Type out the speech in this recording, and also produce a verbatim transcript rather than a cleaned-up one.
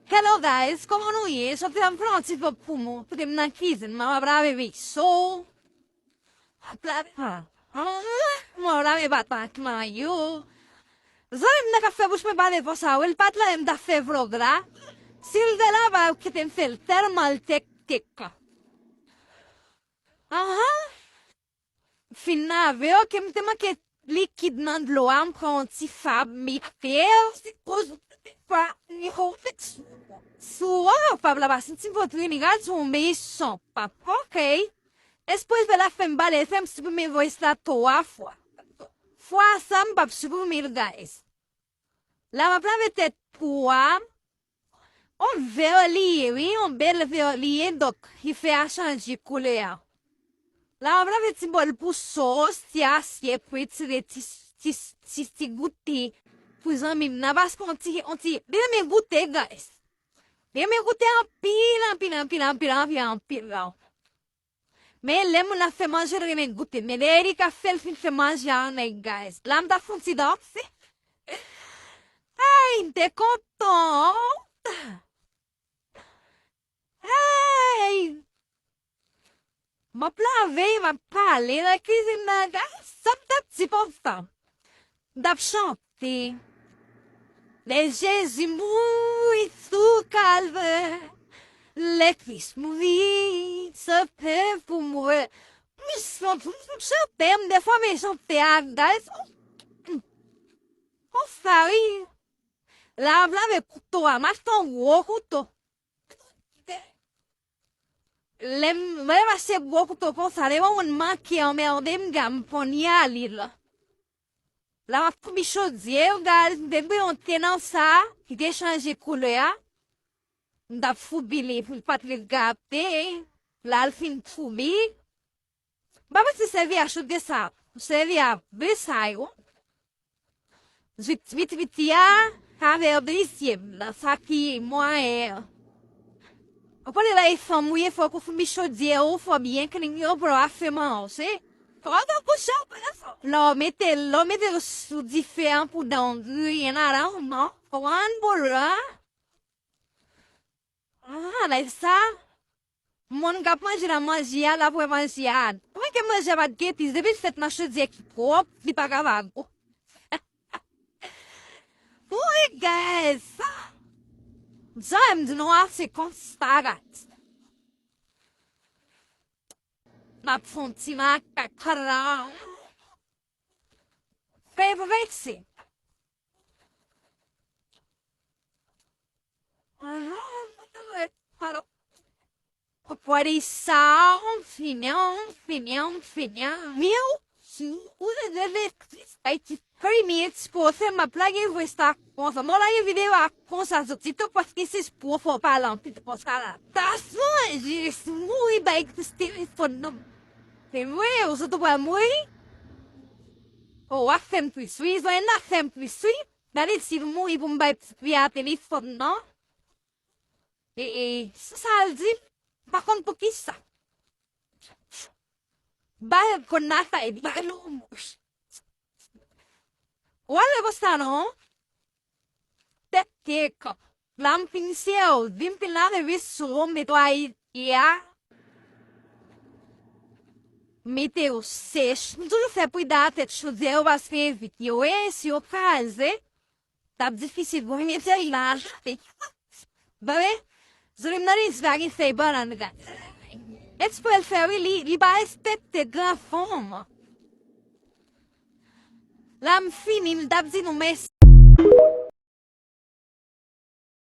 Hello guys, kòman nou ye? Sòti la m fè yon ti vlòg pou mwen. Kote m nan kizin, m ap lave veso. M ap lave, ah, ah, m ap lave patat mayo. Zanmi m nan k ap fè bouch mwen pale konsa, wi, l pa t la, m t ap fè vlòg la. Si l te la, pa kite m fè l tèlman l tek tek. Ahan. Fin lave, oke, m te manke likid nan dlo a, m pran yon ti fab, m mete l, se koz pa, sou, oh, fab la pa santi vòt ri, li ral sou yon mechan pap, oke. Espre l fè la fè m pale, fè m siprime voice la twa fwa. Fwa sa, m pap siprime l, guys. La m ap lave tèt pou a. On vè li ye, wi, on bèl vè li ye, donk, li fè a chanje koulè a. La m ap lave ti bòl pou sos, ti asyèt, pou retire ti, ti, ti, ti goute pou zanmi m nan, paske on ti, on ti, li renmen goute, guys. Li renmen goute anpil, anpil, anpil, anpil, anpil, anpil, la. Men lè moun ap fè manje, l renmen goute. Men lè Erika fè l fin fè manje a, nèg, guys. La m ta fè yon ti danse. Hey, m te kontan. Hey! M ap lave, m ap pale nan kizin nan, guys. Sa m t ap di konsa. M t ap chante. Lè Jezi mouri sou Kalvè, lè Kris mouri, se pen pou mwen. M chante, m chante, m defòme chante a, guys. Konsa, wi. La, m lave kouto a, m achte yon gwo kouto. Lè m, lè m achte gwo kouto konsa, lè yon moun manke anmède m, gade m ponya li la. La m ap foubi chodyè, gade, m te bwè yon te nan sa, ki te chanje koulè a. M t ap foubi li, pou l pa t vin gate. La l fin foubi. M pa panse sèvi a chodyè sa, m sèvi a de sa yo. Zwit, zwit, zwit a, avè blizyè m nan, sa ki mwayen an. Ou konnen lè e fanm ou ye, fòk ou foubi chodyè ou, fò byen klin yo pou l pa fè manze. Fò w kouche w pran fanm. Lè w mete, lè w mete l sou dife an pou dan w griyen nan, non, fò w ann boulan. Ah, lè sa, moun k ap manje nan manje a, l ap wè manje a. Mwen ke manje a pa t gen epis, depi l fèt nan chodyè ki pwòp, li pa ka pa gou. Wi, guys! Jan m di nou a, se konsa, guys. M ap fè yon ti makak la. Fè pou vekse. Pwadi sa, on fini, on fini, on fini. Miu, si ou de de de ay ti premye ti pwofè m ap lage vre sa konsa. Mwen lage videyo a konsa soti tou paske se pwofè w pale anpil konsa la. Ta sonje sou mouri bay Kris telefòn nan. Se vre, ou sot ou pral mouri. O, w ap fè m tris wi, zòrèy n ap fè m tris wi. Gade si l mouri pou m bay pitit fi a telefòn nan. E, e, se sa l di, m pa konn poukisa. Bay konn nan sa, e bay l yon mouch. Ou ale konsa non. Tèt kèk. La m fin sèvi, m fin lave veso, m netwaye a. Mete yo sèch. M toujou fè pridan a tèt chodyè yo paske evite yo. E si yo kraze, t ap difisil pou m mete l la. Bebe, zoli m nan li pa gen fèy bannann, guys. Eksprè l fè wi, li, li pa respekte gran fanm. La m fini, m t ap di nou mèsi.